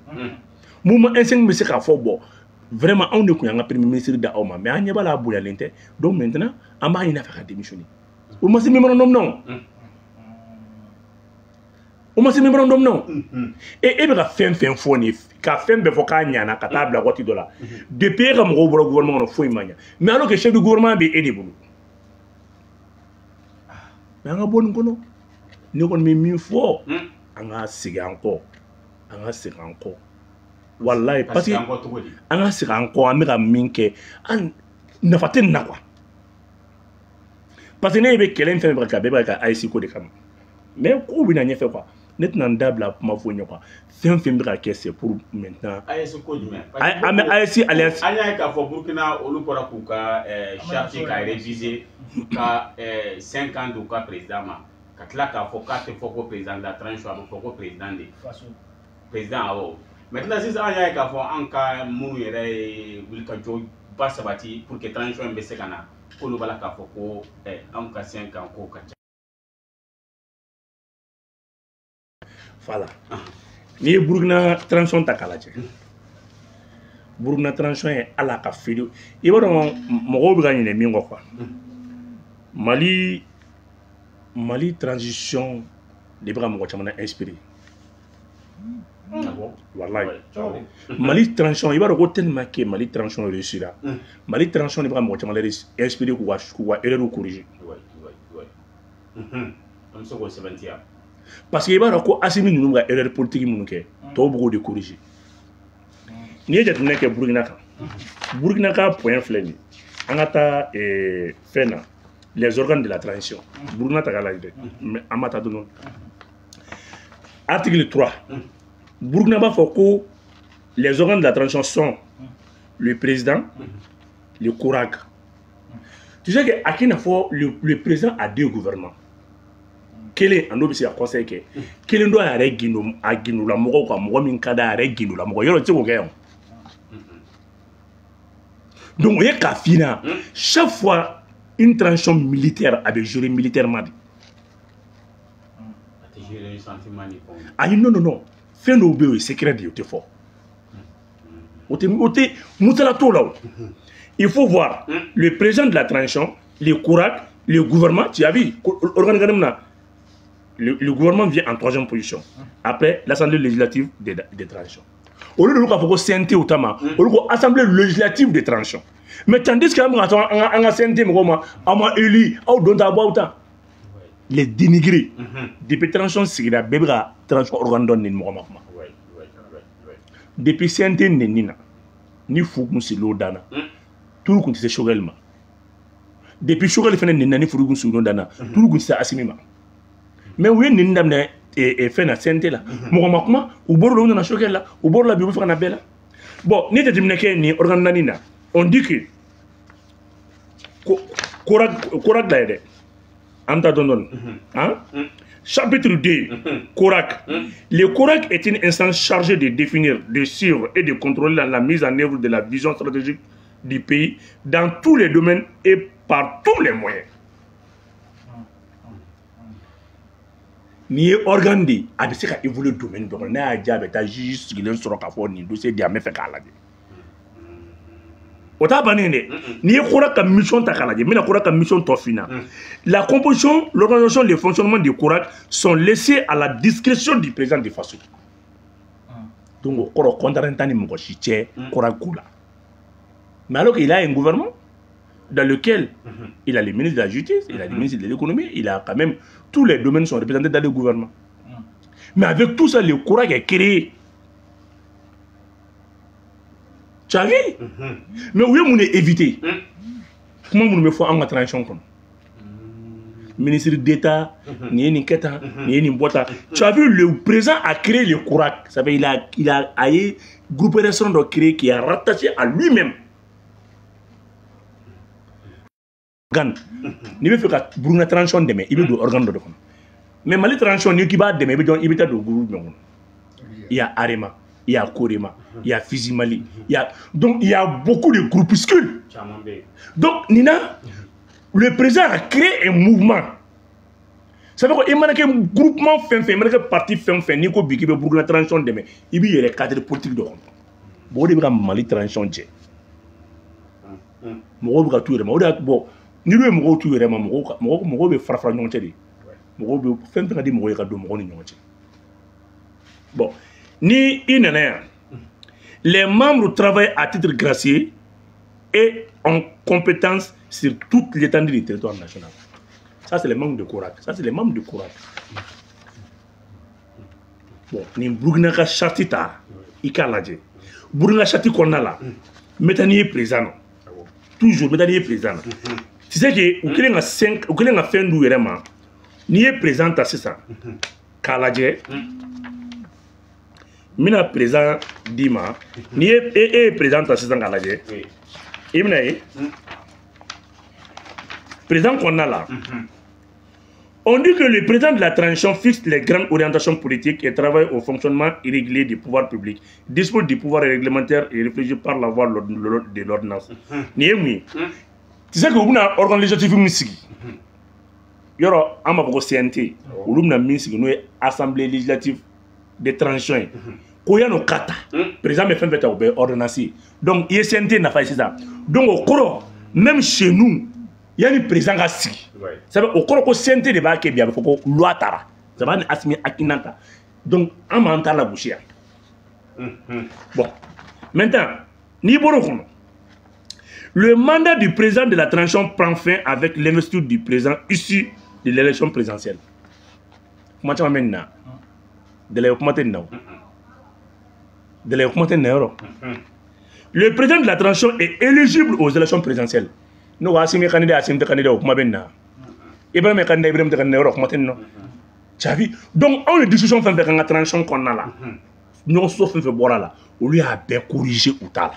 Mouvement M5 bɛ se k'a fɔ bon vraiment anw de kun y'an ka premier ministre da aw ma, mais an ɲɛ b'a la a bonyalen tɛ, donc maintenant an b'a ɲini a fɛ ka démissionner. O ma se mémorandum na o. O ma se mémorandum na o. E bɛ ka fɛn fɛn fɔ nin ye, ka fɛn bɛɛ fɔ k'a ɲana ka taa bila waati dɔ la. Depuis e ka mɔgɔw bɔra gouvernement kɔnɔ, foyi ma ɲa. Mais alors que chef du gouvernement bɛ e de bolo. Mais an ka bɔ nin kɔnɔ. Ne kɔni bɛ min fɔ, an ka segin an kɔ. An ka segin an kɔ. Walayi, parce que an kɔ cogo di? An ka segin an kɔ, an bɛ ka min kɛ, an nafa tɛ nin na quoi. Parce que ne bɛ kɛlɛ in fɛn fɛn kɛ, a bɛɛ bɛ ka kɛ AES ko de kama. Mais kow bɛ na ɲɛfɛ quoi. Ne tɛna n da bila kuma foyi ɲɛ quoi. Fɛn fɛn bɛ ka kɛ, c'est pour maintenant. AES ko jumɛn? An bɛ AES alliance. An y'a ye k'a fɔ Burkina olu bɔra k'u ka charte ka réviser ka 5 ans d'u ka président ma, ka tila k'a fɔ k'a tɛ fɔ ko président de la transition, a bɛ fɔ ko président de. Faso. Président, awɔ. Maintenant sisan an y'a ye k'a fɔ an ka minnu yɛrɛ ye wulikajɔ ba sabati pour que transition in bɛ se ka na, k'olu b'a la k'a fɔ ko anw ka 5 ans ko ka ca. Voilà. N'i ye Burkina transition ta k'a lajɛ, Burkina transition ye ala ka feere. I b'a dɔn mɔgɔw bɛ ka ɲinɛ min kɔ quoi. Mali Mali transition de bɛ ka mɔgɔ caman inspiré. Wallahi. Mali transition, i b'a dɔn ko tellement que Mali transition réussira. Mali transition de bɛ ka mɔgɔ caman inspiré k'u ka erreur corriger. An bɛ se k'o sɛbɛntiya. Parce que i b'a dɔn ko Assimi ninnu bɛ ka erreur politique minnu kɛ, tɔw bɛ k'o de corriger. N'i ye jateminɛ kɛ Burukina kan, Burukina ka point filɛ nin ye. An ka taa fɛn na, les organes de la transition. Burukina ta k'a lajɛ dɛ, mais an ma taa dɔɔnin. Article 3. Burkina b'a fɔ ko les organes de la transition sont le président, le CORAG. Tu sais que a k'i n'a fɔ le président a deux gouvernements. Kelen a n'o bɛ se ka conseil kɛ. Kelen dɔ a yɛrɛ gindo a gindolamɔgɔw kan, mɔgɔ min ka d'a yɛrɛ gindolamɔgɔ yɔrɔ tɛ se k'o kɛ yan. Donc o ye k'a f'i ɲɛna, chaque fois une transition militaire a bɛ gérer militairement de. A tɛ gérer sentiment ni fɛnw. Ayi, non non non, fɛn dɔw bɛ yen o ye secret de ye, o tɛ fɔ. O tɛ musala t'o la o. Il faut voir le président de la transition, le CORAG, le gouvernement, tu as vu, organe na, le gouvernement vient en troisième position. Après, l'Assemblée législative des transitions. Au lieu de k'a fɔ ko CNT o ta ma, olu ko Assemblée législative des transitions. Mais tandis que an bɛ ka taa an ka CNT mɔgɔw ma, aw ma élu, aw don ta, aw b'aw ta. Les dénigrer. Depuis transition sigira, bɛɛ bɛ ka transition organe dɔ neni, mɔgɔ ma kuma. Depuis CNT neni na, ni fu kun siril'o dan na, turu kun tɛ se Choguel ma. Depuis Choguel fana neni na, ni furu kun siril'o dan na, turu kun tɛ se Assimi ma. Mais u ye neni daminɛ fɛn na CNT la, mɔgɔ ma kuma, u bɔr'o la, u nana Choguel la, u bɔr'o la bi u bɛ fɛ ka na bɛɛ la. Bon, ni jateminɛ kɛ nin organe naani na, on dit que CORAG la ye dɛ, an bɛ taa dɔɔnin dɔɔnin. Hein? Chapitre 2, CORAG. Le CORAG est une instance chargée de définir, de suivre et de contrôler la mise en œuvre de la vision stratégique du pays dans tous les domaines et par tous les moyens. Nin ye organe de ye, a bɛ se ka évoluer domaine bɛɛ kɔnɔ. N'a y'a diya, a bɛ taa juge sigilen sɔrɔ k'a fɔ nin dossier di yan, n bɛ fɛ k'a lajɛ. O t'a bannen dɛ. N'i ye CORAG ka mission ta k'a lajɛ, n bɛna CORAG ka mission tɔ f'i ɲɛna. La composition, l'organisation, le fonctionnement du CORAG sont laissés à la discrétion du président du Faso. Donc o kɔrɔ contrainte t'a ni mɔgɔ si cɛ CORAG ko la. Mais alors qu'il a un gouvernement dans lequel il a le ministre de la Justice, il a le ministre de l'économie, il a quand même tous les domaines sont représentés dans le gouvernement. Mais avec tout ça, le CORAG est créé. Tu as vu? Mais où est mon évité? Comment vous me faites en transition? Ministre d'État, ni ni keta, ni ni bota. Tu as vu, le président a créé le CORAG. Ça veut dire qu'il a un groupe restaurant créé qui est rattaché à lui-même. Organe. Ni bɛ fɛ ka Burukina transition dɛmɛ, i bɛ don organe dɔ de kɔnɔ. Mais Mali transition, n'i k'i b'a dɛmɛ, i bɛ taa don groupe jumɛn kɔnɔ? Il y a Arema, il y a Korema, il y a Fizi Mali, il y a, donc il y a beaucoup de groupuscules. Donc Nina, le président a créé un mouvement. Ça veut dire qu'il mana kɛ groupement fɛn fɛn, i mana kɛ parti fɛn fɛn, n'i ko bi k'i bɛ Burukina transition dɛmɛ, i b'i yɛrɛ cadre politique dɔ kɔnɔ. Bon, o de bɛ ka Mali transition jɛ. Mɔgɔw bɛ ka t'u yɛrɛ ma. O de y'a bon, n'i ye mɔgɔw t'u yɛrɛ ma, mɔgɔw bɛ fara fara ɲɔgɔn cɛ de. Mɔgɔw bɛ fɛn fɛn ka di mɔgɔw ye ka don mɔgɔw ni ɲɔgɔn cɛ. Bon, ni i nana yan, les membres travaillent à titre gracieux et en compétence sur toute l'étendue du territoire national. Ça, c'est les membres de CORAG. Ça, c'est les membres de CORAG. Bon, ni Burukina ka charte ta, i k'a lajɛ. Burukina charte kɔnɔna la, n bɛ taa n'i ye président na. Toujours, n bɛ taa n'i ye président na. Tu sais que u kɛlen ka cinq, u kɛlen ka fɛn d'u yɛrɛ ma, n'i ye président ta sisan k'a lajɛ, n bɛna président d'i ma. N'i ye e ye président ta sisan k'a lajɛ, i bɛna ye président kɔnɔna la. On dit que le président de la transition fixe les grandes orientations politiques et travaille au fonctionnement irrégulier du pouvoir public, dispose du pouvoir réglementaire et réfléchit par la voie de l'ordonnance. Nin ye mun ye? Tu sais que u bɛna organe législatif min sigi, yɔrɔ an b'a fɔ ko CNT, olu bɛna min sigi n'o ye assemblée législative de transition ye, ko yan'o ka ta, président bɛ fɛn fɛn ta, o bɛɛ ye ordonnance ye. Donc i ye CNT nafa ye sisan. Donc o kɔrɔ, même chez nous, i Yanni président ka sigi. Ça veut o kɔrɔ ko CNT de b'a kɛ bi, a bɛ fɔ ko loi taara. Ça va ni Assimi hakilina ta. Donc an b'an ta lagosi yan. Bon, maintenant, n'i bɔr'o kɔnɔ, le mandat du président de la transition prend fin avec l'investiture du président issu de l'élection présidentielle. Kuma caman bɛ nin na. Délai kuma tɛ nin na o. Délai kuma tɛ nin na yɔrɔ. Le président de la transition est éligible aux élections présidentielles. N'o ko Assimi candidat, Assimi tɛ candidat, o kuma bɛ nin na. Ibrahim ye candidat, Ibrahim tɛ candidat, yɔrɔ kuma tɛ nin na. Caabi. Donc anw ye discussion fɛn fɛn kɛ an ka transition kɔnɔna la, ɲɔgɔn sɔsɔ fɛn fɛn bɔra la, olu y'a bɛɛ corriger u ta la.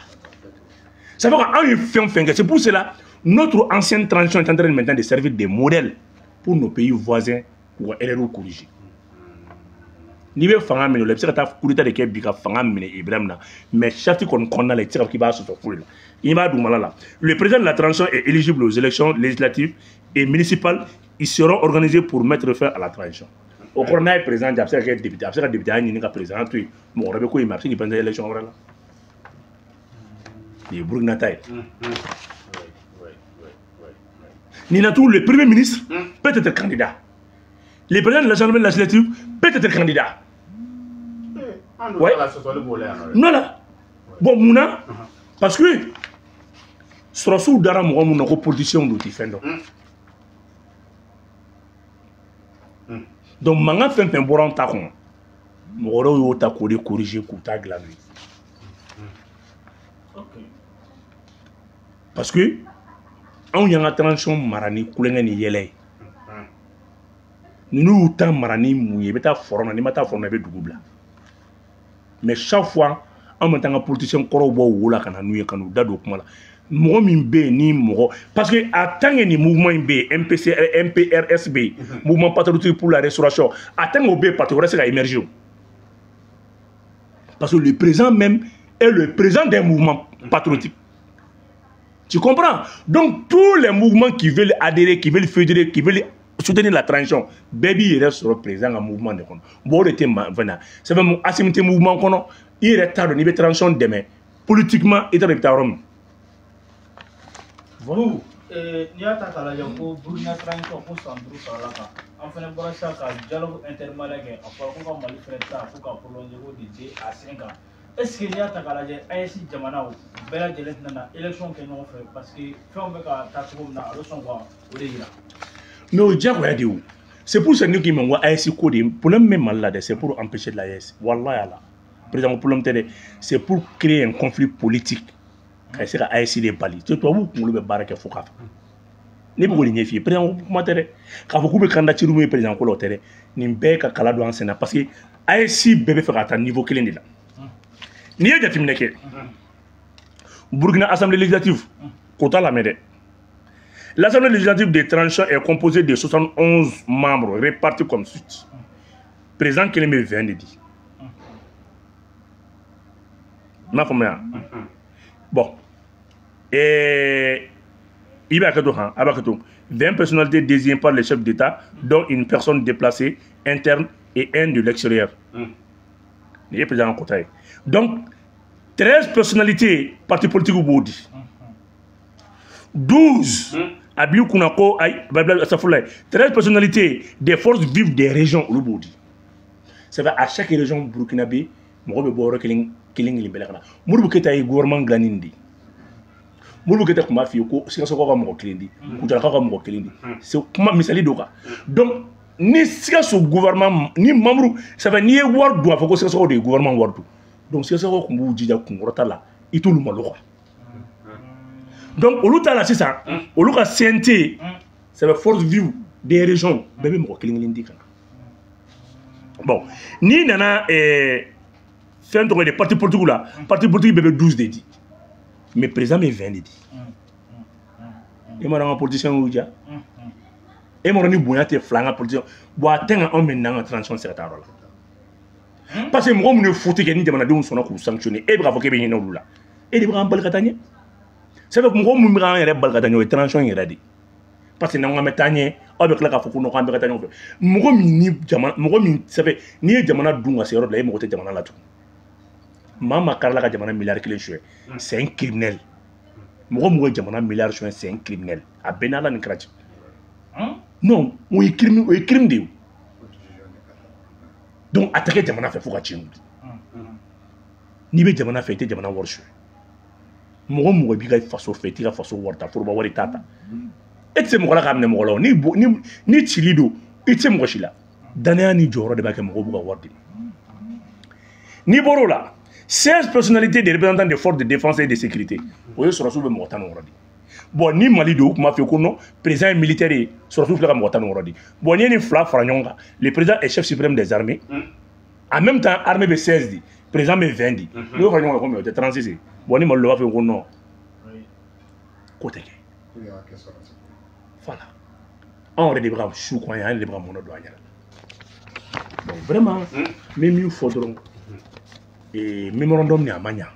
Ça veut dire qu'anw ye fɛn fɛn kɛ, c'est pour cela notre ancienne transition est en train maintenant de servir de modèle pour nos pays voisins k'u ka erreur corriger. N'i bɛ fanga minɛ o la, i bɛ se ka taa coup d'état de kɛ bi ka fanga minɛ Ibrahim na, mais charte kɔni kɔnɔna la, i tɛ se ka fɔ k'i b'a sɔsɔ foyi la. I b'a dugumala la. Le président de la transition est éligible aux élections législatives et municipales. Ils seront organisés pour mettre fin à la transition. O kɔrɔ, n'a ye président di, a bɛ se ka kɛ député, a bɛ se ka député ya ɲini ka président to yen, mɔgɔ wɛrɛ bɛ ko in, mais a bɛ se k'i présenter élection wɛrɛ la. Nin ye Burukina ta ye. Nin na tugun, le premier ministre peut être candidat. Le président de l'Assemblée législative peut être candidat. Ouais. Non là. Bon, mun na? Parce que sɔrɔsiw dara mɔgɔ mun na ko politiciens don, ti fɛn dɔn. Donc mankan fɛn fɛn bɔra anw ta kɔnɔ, mɔgɔ wɛrɛw y'o ta k'o de corriger k'u ta dilan n'o ye. Parce que anw y'an ka transition mara ni kulonkɛ ni yɛlɛ ye. Ninnu y'u ta mara ni mun ye? I bɛ taa fɔrɔn na, n'i ma taa fɔrɔn na, i bɛ dugu bila. Mais chaque fois, anw bɛ taa an ka politicien kɔrɔw bɔ wo la ka na n'u ye, ka n'u da don kuma la. Mɔgɔ min bɛ yen ni mɔgɔ, parce que a tant que nin mouvement in bɛ yen, MPCR, MPRS bɛ yen, Mouvement patriotique pour la restauration, a tant que o bɛ yen, parti wɛrɛ se ka émerger o. Parce que le président même est le président d'un mouvement patriotique. Tu comprends? Donc tous les mouvements qui veulent adhérer, qui veulent fédérer, qui veulent soutenir la transition, bɛɛ b'i yɛrɛ sɔrɔ président ka mouvement de kɔnɔ. Bon, o de tɛ ma fɛn na. C'est vrai, Assimi tɛ mouvement kɔnɔ, i yɛrɛ t'a dɔn n'i bɛ transition dɛmɛ politiquement, i t'a dɔn i bɛ taa yɔrɔ min. Bon, n'i y'a ta k'a lajɛ ko Burukina transition ko san 5 sarala kan, an fana bɔra sisan ka dialogue intermalien kɛ, a fɔra ko ka Mali fana ta ko ka prolonger ko de 2 à 5 ans. Est-ce que n'i y'a ta k'a lajɛ, AES jamanaw bɛɛ lajɛlen tɛna na élection kɛ ɲɔgɔn fɛ, parce que fɛnw bɛ ka taa cogo min na, a bɛ sɔn ka o de yira. Mais o diyagoya de o. C'est pour ça que ne ko AES ko de problème bɛ Mali la dɛ, c'est pour empêcher l'AES. Wallahi ala. Président ko problème tɛ dɛ, c'est pour créer un conflit politique. Ka se ka AES de bali. Tubabuw kunkolo bɛ baara kɛ fo k'a faga. Ne bɛ k'o de ɲɛf'i ye, président ko kuma tɛ dɛ. K'a fɔ k'u bɛ candidature min ye président ko la, o tɛ dɛ. Nin bɛɛ ka kala don an sen na, parce que AES bɛɛ bɛ fɛ ka taa niveau kelen de la. N'i ye jateminɛ kɛ, Burkina Assemblée législative, k'o t'a lamɛn dɛ. L'Assemblée législative de transition est composée de 71 membres répartis comme suit. Président kelen bɛ 20 de di. I m'a faamuya? Bon, i b'a kɛ to han, a b'a kɛ to. 20 personnalités désignées par le chef d'État, dont une personne déplacée interne et un de l'extérieur. Nin ye président ka quota ye. Donc 13 personnalités partis politiques b'o di. 12 a b'i kunna ko ayi, safurulayi, 13 personnalités des forces vives des régions, olu b'o di. C'est vrai, à chaque région burkinabé, mɔgɔ bɛ bɔ yɔrɔ kelen kelen kelen bɛɛ la ka na. Modibo Keyita ye gouvernement dilan ni nin de ye. Modibo Keyita tun b'a f'i ye ko Sikasokaw ka mɔgɔ kelen di, Kucalakaw ka mɔgɔ kelen di. C'est kuma misali don quoi. Donc ni Sikaso gouvernement ni membre, ça fait n'i ye wari dun, a fɔ ko Sikasokaw de ye gouvernement wari dun. Donc Sikasokaw tun b'u jija kunkɔrɔta la, i t'olu malo quoi. Donc olu ta la sisan, olu ka CNT, ça fait force vive des régions, bɛɛ bɛ mɔgɔ kelen kelen di ka na. Bon, n'i nana fɛn tɔgɔ ye de, parti politique la, parti politique bɛɛ bɛ 12 de di, mais président bɛ 20 de di. E ma dɔn an ka politiciens y'u diya? E ma dɔn ni bonya tɛ fila an ka politiciens? Bon, a tɛ ka anw bɛ n'an ka transition se ka taa yɔrɔ la. Parce que mɔgɔ minnu ye faute kɛ, ni jamanadenw sɔnna k'u sanctionner, e bɛ k'a fɔ k'e bɛ hinɛ olu la, e de bɛ k'an bali ka taa ɲɛ. C'est vrai, mɔgɔ minnu bɛ k'an yɛrɛ bali ka taa ɲɛ, o ye transition yɛrɛ de ye. Parce que n'an ko k'an bɛ taa ɲɛ, aw bɛ tila k'a fɔ ko non, k'an bɛ ka taa ɲɔgɔn fɛ. Mɔgɔ min ni jamana, mɔgɔ min sɛbɛ, n'i ye jamana dun ka se yɔrɔ dɔ la, e mago tɛ jamana la tugun. Maa maa karila ka jamana miliyari kelen suɲɛ, c'est un criminel. Mɔgɔ mɔgɔ ye jamana milliard sonya, c'est un criminel. A bɛɛ n'Ala ni kira cɛ. Non, o ye crime, o ye crime de ye. Donc a tɛ kɛ jamana fɛ fo ka tiɲɛ wuli. N'i bɛ jamana fɛ, i tɛ jamana wari sonya. Mɔgɔ mɔgɔ b'i ka faso fɛ, i t'i ka faso wari ta, foroba wari t'a ta. E tɛ se mɔgɔ la k'a minɛ mɔgɔ la o. Ni cili don, i tɛ se mɔgɔ si la. Danaya ni jɔyɔrɔ de b'a kɛ mɔgɔw b'u ka wari di. N'i bɔr'o la, 16 personnalités des représentants des forces de défense et de sécurité, o ye sɔrɔsiw bɛ mɔgɔ 16 di. Bon, ni Mali don, u tun b'a fɔ ko non, président ye militaire ye, sɔrɔsiw filɛ ka mɔgɔ 16 di. Bon, n'i ye nin fila fara ɲɔgɔn kan, le président est chef suprême des armées, en même temps armée bɛ 16 di, président bɛ 20 di. N'i y'o fara ɲɔgɔn kan, combien? O tɛ 36 ye. Bon, ni Mali don, u b'a fɔ ko non, k'o tɛ kɛ. Voilà, anw yɛrɛ de bɛ ka su kɔn an ye, an yɛrɛ de bɛ ka mɔnɔ don an yɛrɛ la. Donc vraiment, n bɛ min fɔ dɔrɔn, mémorandum nin, a ma ɲa.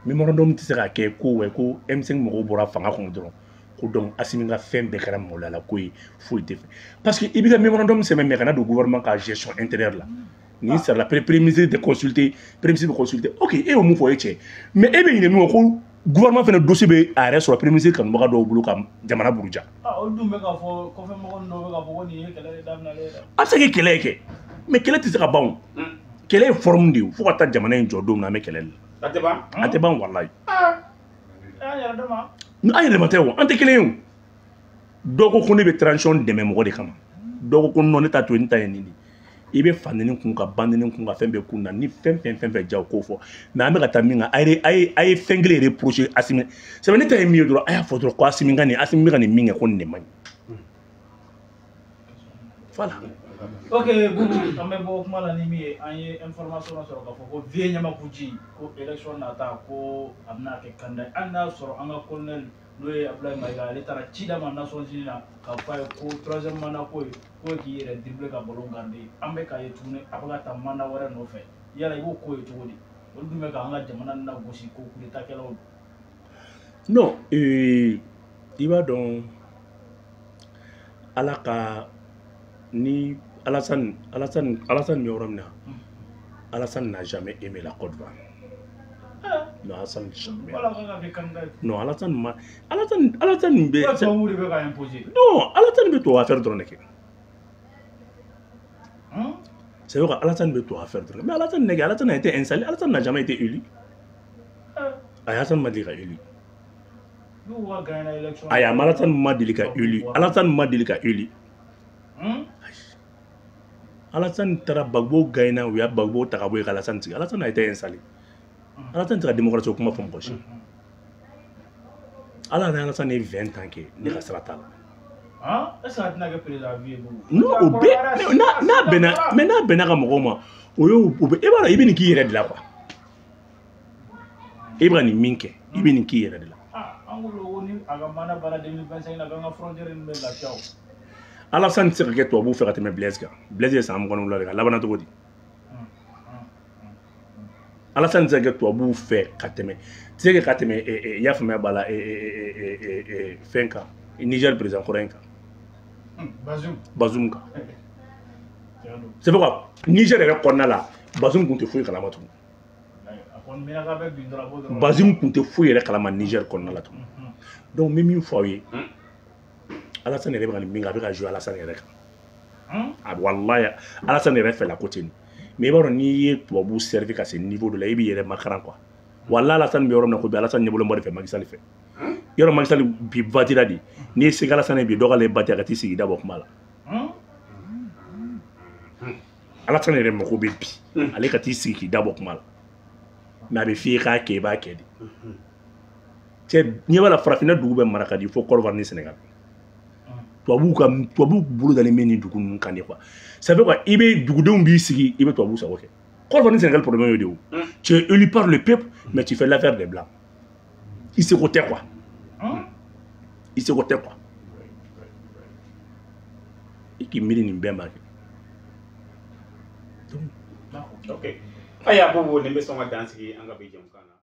Mémorandum tɛ se ka kɛ ko wɛ ko M5 mɔgɔw bɔra fanga kɔnɔ dɔrɔn ko donc Assimi ka fɛn bɛɛ kɛra maloya ko ye, foyi tɛ fɛ. Parce que i b'i ka mémorandum sɛbɛn, mais kana don gouvernement ka gestion intérieure la. Nin sara la, premier ministre tɛ consulter, premier ministre bɛ consulter. Ok, e y'o mun fɔ, o ye tiɲɛ, mais e bɛ ɲinɛ min kɔ, ko gouvernement fana dossier bɛ a yɛrɛ sɔrɔ premier ministre kanubaga dɔw bolo ka jamana buruja. Ah, olu dun bɛ k'a fɔ, kɔfɛ mɔgɔ ninnu dɔw bɛ k'a fɔ ko nin ye kɛlɛ de daminɛlen ye dɛ. A bɛ se ka kɛ kɛlɛ ye kɛ, mais kɛlɛ tɛ se ka ban o. Kɛlɛ ye forme de ye, fo ka taa jamana in jɔ don min na, an bɛ kɛlɛ de la. A tɛ ban. A tɛ ban, walayi. An yɛrɛ dama. An yɛrɛ ma tɛ o, an tɛ kelen ye o. Dɔw ko ko ne bɛ transition dɛmɛ mɔgɔ de kama, dɔw ko ko non, ne t'a to yen, ne ta ye nin de ye. I bɛ fa nɛni kun ka ba nɛni kun ka fɛn bɛɛ kun na, ni fɛn fɛn fɛn fɛn ja, o k'o fɔ. Mais an bɛ ka taa min kan, a ye fɛn kelen reprocher Assimi sɛbɛn, ne ta ye min ye dɔrɔn, a y'a fɔ dɔrɔn ko Assimi ka nin, Assimi bɛ ka nin min kɛ, ko nin de man ɲi. Voilà. Ok Boubou, an bɛ bɔ kuma la ni min ye, an ye information dɔ sɔrɔ k'a fɔ ko Vieux Ɲamakuji ko élection nata, ko a bɛna kɛ candidat ye, hali n'a y'a sɔrɔ an ka colonel, n'o ye Abdoulaye Maïga, ale taara ci d'a ma Nations Unies na k'a fɔ a ye ko troisième mandat ko ye ko ye k'i yɛrɛ dribbler ka ballon garder. An bɛ k'a ye tuguni a bɛ ka taa mandat wɛrɛ nɔfɛ. Yala i b'o ko ye cogo di? Olu dun bɛ k'an ka jamana lagosi ko coup d'état kɛlaw don. Non, i b'a dɔn, Ala ka ni Alassane bɛ yɔrɔ min na, Alassane n'a jamais aimé la Côte d'Ivoire. Non, Alassane jamais. Wala kan ka kɛ candidat ye. Non, Alassane ma Alassane bɛ Ko tubabuw de bɛ ka imposer. Non, Alassane bɛ tubabu affaire dɔrɔn de kɛ. C'est vrai, Alassane bɛ tubabu affaire dɔrɔn, mais Alassane nɛgɛ, Alassane a été installé, Alassane n'a jamais été élu. Ayi, Alassane ma deli ka élu. N'u ka gagné élection. Ayi, Alassane ma deli ka élu, Alassane ma deli ka élu. Alassane taara Gbagbo gagné, u y'a Gbagbo ta ka bɔ yen ka Alassane sigi. Alassane a été installé. Alassane tɛ ka démocratie o kuma fɔ mɔgɔ si. Ala ni Alassane ye 20 ans kɛ, ne ka sira t'a la. Ah, est-ce que a tɛna kɛ président vie ye Boubou? Non, o bɛɛ n'a bɛnna, mais n'a bɛnna ka mɔgɔw ma, o y'o o bɛ, e b'a dɔn, i bɛ nin k'i yɛrɛ de la quoi. E bɛ ka nin min kɛ, i bɛ nin k'i yɛrɛ de la. Ah, an ko ko ni a ka mandat banna 2025 na, k'an ka frontière ninnu bɛ lafiya o. Alassane tɛ se ka kɛ tubabuw fɛ ka tɛmɛ Blaise kan. Blaise ye san 27 de kɛ, a labanna cogo di? Alassane tɛ se ka kɛ tubabuw fɛ ka tɛmɛ, tɛ se ka tɛmɛ, i y'a faamuya b'a la, fɛn kan, Niger président kɔrɔ in kan. Bazoum. Bazoum kan. C'est pourquoi Niger yɛrɛ kɔnɔna la, Bazoum tun tɛ foyi kalama tugun. A kɔni mɛnna k'a bɛ bin dɔrɔn, a b'o dɔrɔn. Bazoum tun tɛ foyi yɛrɛ kalama Niger kɔnɔna la tugun. Donc n bɛ min fɔ aw ye, Alassane yɛrɛ bɛ ka nin min kɛ, a bɛ ka jouer Alassane yɛrɛ kan. A walayi, Alassane yɛrɛ fɛla ko ten. Mais i b'a dɔn, n'i ye tubabu servi ka se niveau dɔ la, i b'i yɛrɛ makaran quoi. Walayi, Alassane bɛ yɔrɔ min na ko bi, Alassane ɲɛbɔlen bɔ de fɛ Macky Sall fɛ. Yɔrɔ Macky Sall bi batira de, n'i ye se Alassane ye bi, dɔ k'ale bati, a ka t'i sigi da bɔ kuma la. Alassane yɛrɛ mako bɛ bi ale ka t'i sigi k'i da bɔ kuma la, mais a bɛ f'i ye k'a kɛ, i b'a kɛ de. Cɛ, ɲɛ b'a la, farafinna dugu bɛɛ mara ka di fo Côte d'Ivoire ni Sénégal. Tubabuw ka tubabuw bolo dalen bɛ nin dugu ninnu kan de quoi. Ça fait quoi, i bɛ dugudenw b'i sigi, i bɛ tubabuw sago kɛ. Côte d'Ivoire ni Sénégal problème ye de o. Tu es élu par le peuple, mais tu fais l'affaire des blancs. I seko tɛ quoi, i seko tɛ quoi. I k'i miiri nin bɛɛ ma kɛ. Ok, ayiwa Boubou, nin bɛ sɔn ka dan sigi an ka bi jɛmukan na.